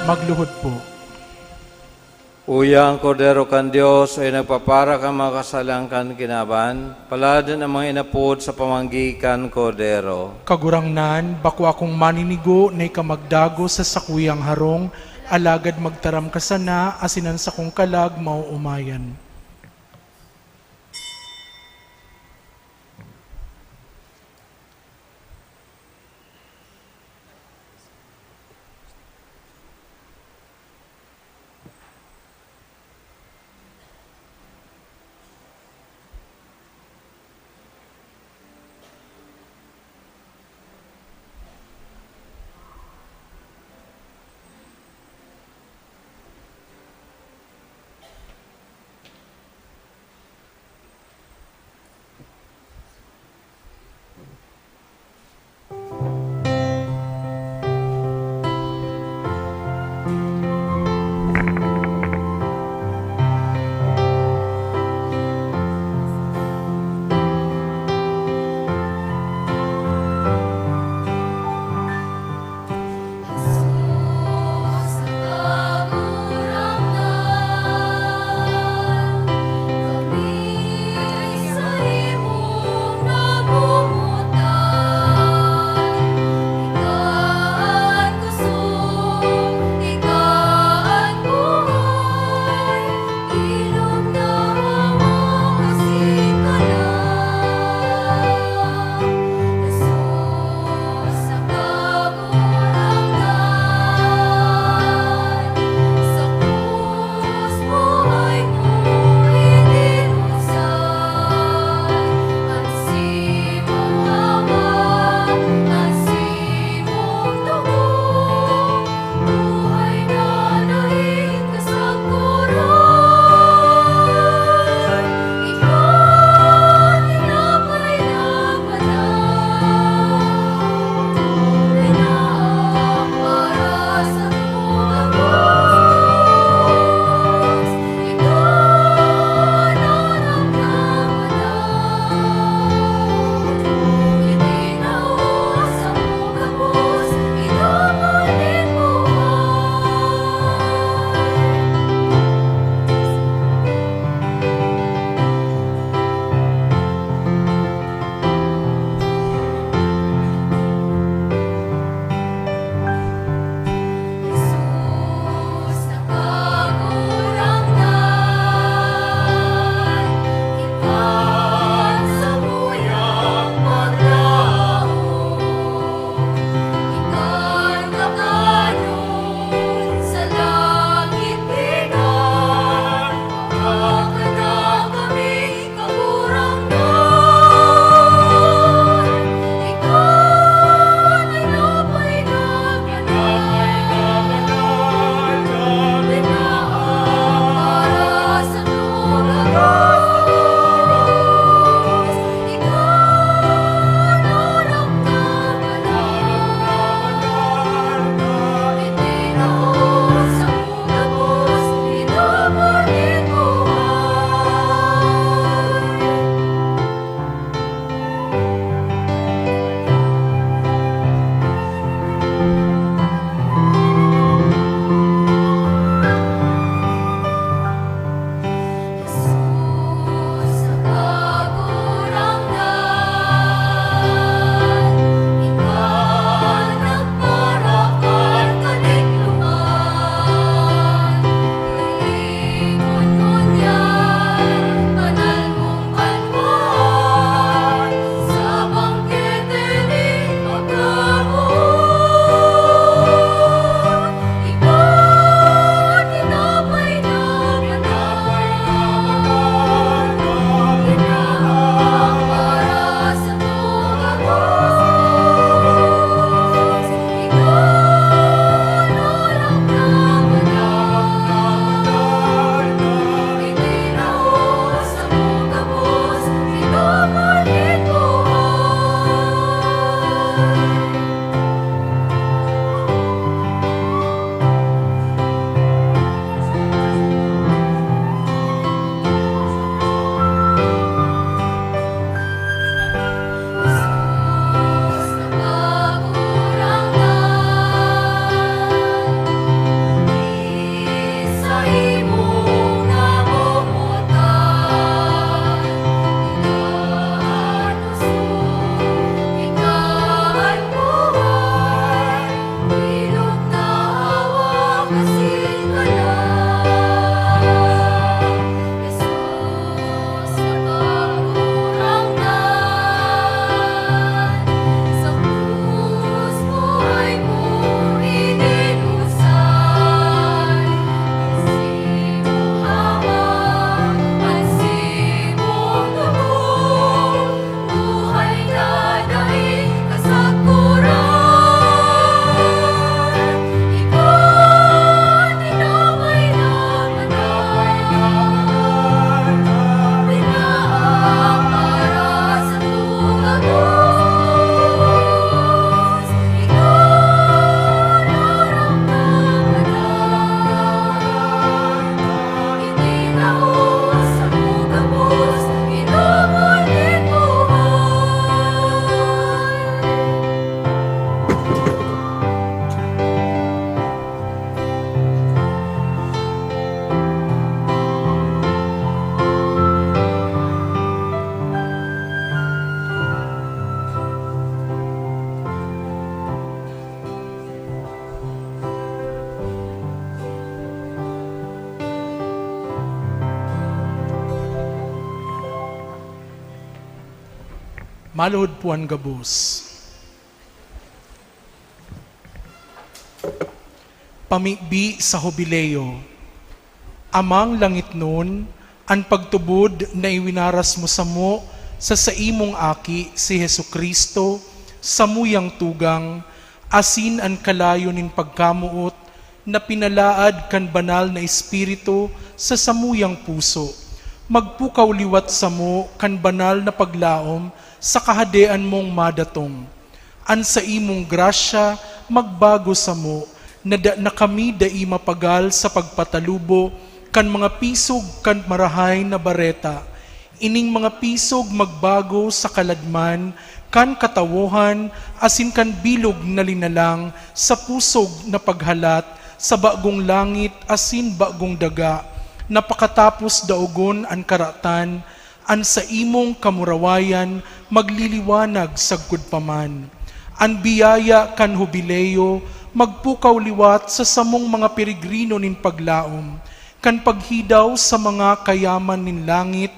Magluhod po. Uya an Kordero kan Dios, uya nagpapara kan mga kasalan kan kinaban, palad an mga inapod sa pamanggi kan Kordero. Kagurangnan, bako akong maninigo na ika magdagos sa sakuyang harong, alagad magtaram ka sana, asin an sakong kalag maoomayan. Maluhod po an gabos. Pamibi sa Hubileo. Amang langitnon, an pagtubod na iwinaras mo samo sa saimong Aki, si Jesu-Cristo, samuyang tugang, asin an kalayo nin pagkamoot na pinalaad kan Banal na Espiritu sa samuyang puso, magpukaw liwat samo kan banal na paglaom sa Kahadean mong madatong. An saimong grasya magbago samo, na da-, na kami dai mapagal sa pagpatalubo kan mga pisog kan Marahay na Bareta. Ining mga pisog magbago sa kaladman kan katawohan asin kan bilog na linalang sa pusog na paghalat sa bagong langit asin bagong daga, na pakatapos daogon an karatan, an saimong kamurawayan magliliwanag sagkod pa man. An biyaya kan Hubileo magpukaw liwat sa samong mga peregrino nin paglaom, kan paghidaw sa mga kayaman nin langit,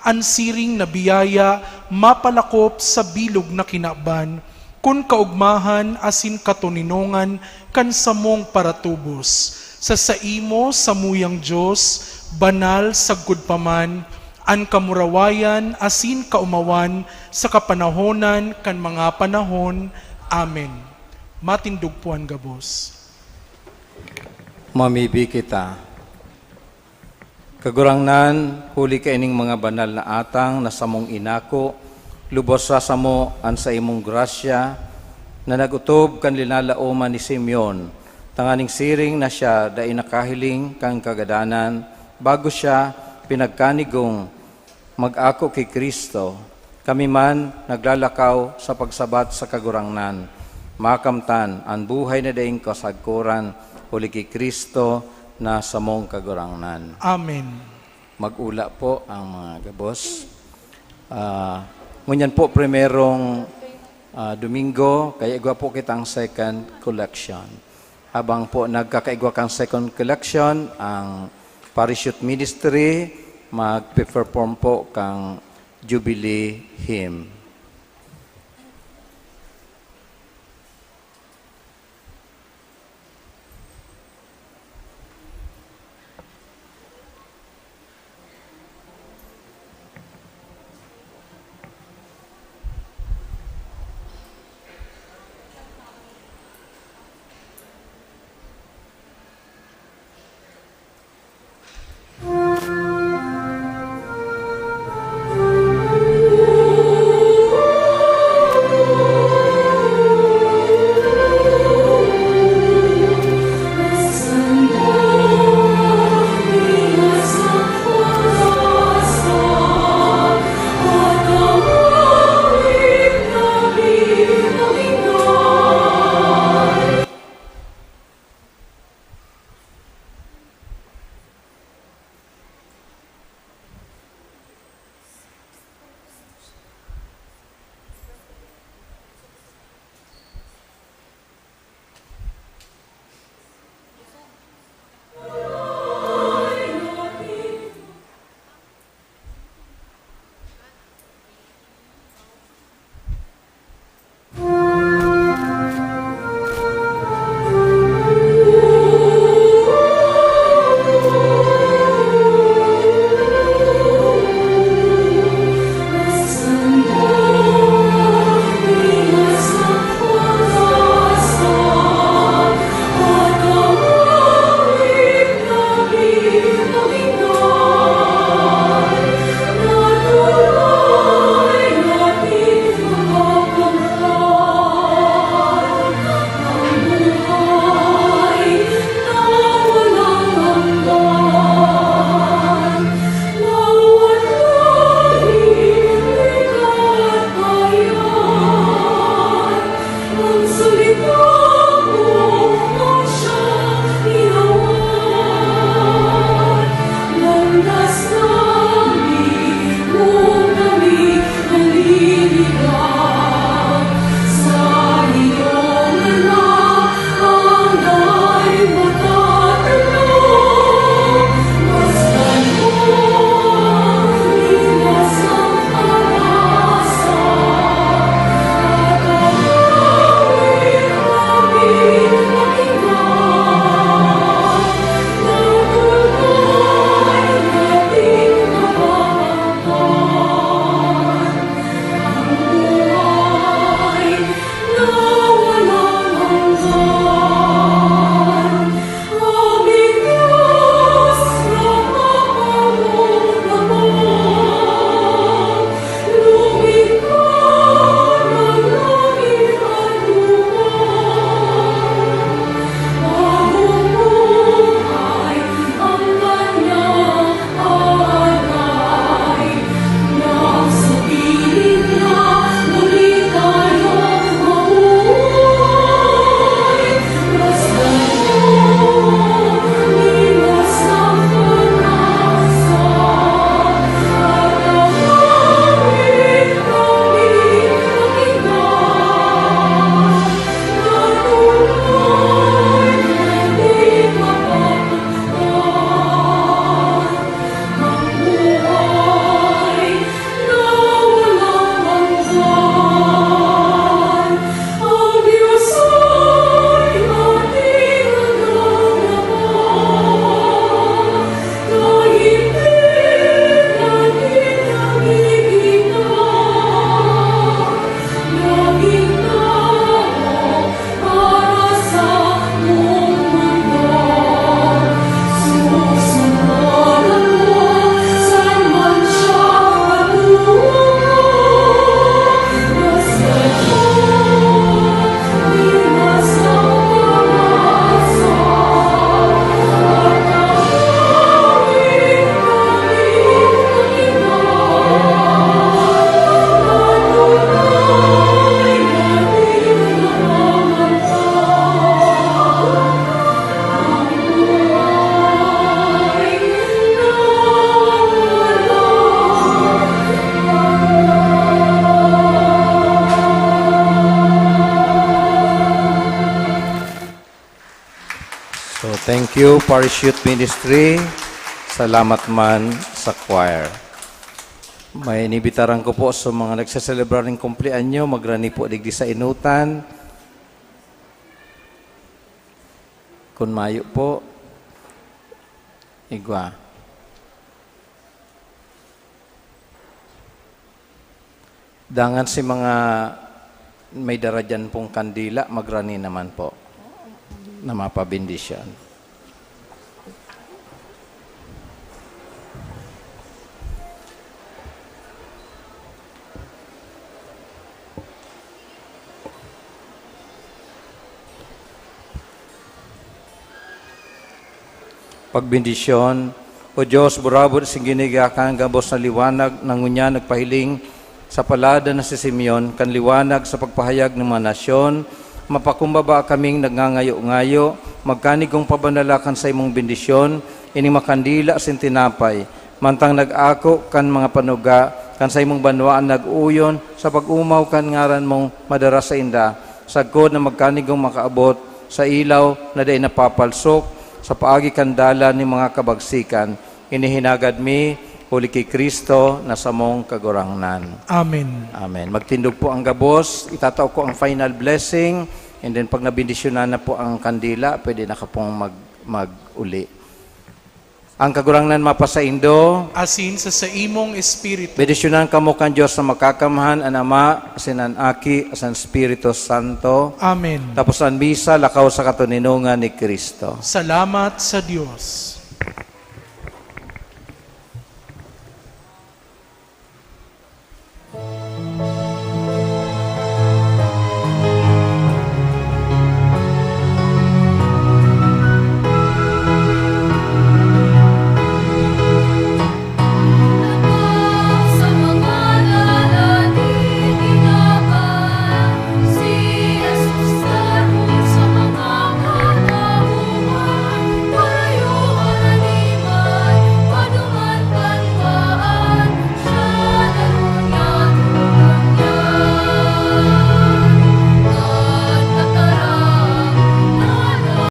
an siring na biyaya mapalakop sa bilog na kinaban, kun kaogmahan asin katoninongan kan samong paratubos. Sa saimo, samuyang Dios, banal sagkod pa man, an kamurawayan asin kaomawan sa kapanahonan kan mga panahon. Amen. Matindog po an gabos. Mamibi kita. Kagurangnan, huli kaining mga banal na atang na samong inako, lubos sa samo an saimong grasya na nag-otob kan linalaoman ni Simeon, tanganing siring na siya dai nakahiling kan kagadanan, bago siya pinagkanigong mag-ako ki Cristo, kami man naglalakaw sa pagsabat sa Kagurangnan, makamtan an buhay na daing kasagkoran huli ki Cristo na samong Kagurangnan. Amen. Mag-ula po ang mga gabos. Ah, ngunyan po, primerong, ah, Domingo, kaya igwa po kitang second collection. Habang po nagkakaigwa kang second collection, ang Parish Youth Ministry magpe-perform po kang Jubilee Hymn. So, thank you, Parish Youth Ministry. Salamat man sa choir. May inibitaran ko po sa mga nagseselebrar nin kumpleanyo, magrani po digdi sa inutan. Kun mayo po, igwa. Dangan si mga may dara diyan pong kandila, magrani naman po na mapabendisyon. Pagbendisyon. O Dios, burabod asin ginigiyakan gabos na liwanag na ngunyan nagpahiling sa palad na si Simeon kan liwanag sa pagpahayag nin mga nasyon, mapakumbaba kaming nagngangayo-ngayo, magkanigong pabanala kan saimong bendisyon, ining makandila asin tinapay, mantang nag-ako kan mga panuga kan saimong banwaan nag-uyon sa pag-omaw kan ngaran mong madara sainda, sagkod na magkanigong makaabot sa ilaw na dai napapalsok sa paagi kan dalan nin mga kabagsikan. Ini hinagad mi huli ki Cristo na samong Kagurangnan. Amen. Amen. Magtindog po ang gabos. Itatao ko ang final blessing. And then pag nabendisyonan na po ang kandila, pwede na ka pong mag, mag-uli. Ang Kagurangnan mapasaindo. Asin sa saimong espiritu. Bendisyonan kamo kan Dios na Makakamhan, an Ama, asin an Aki, asin an Espiritu Santo. Amen. Tapos an misa, lakaw sa katoninongan ni Cristo. Salamat sa Dios.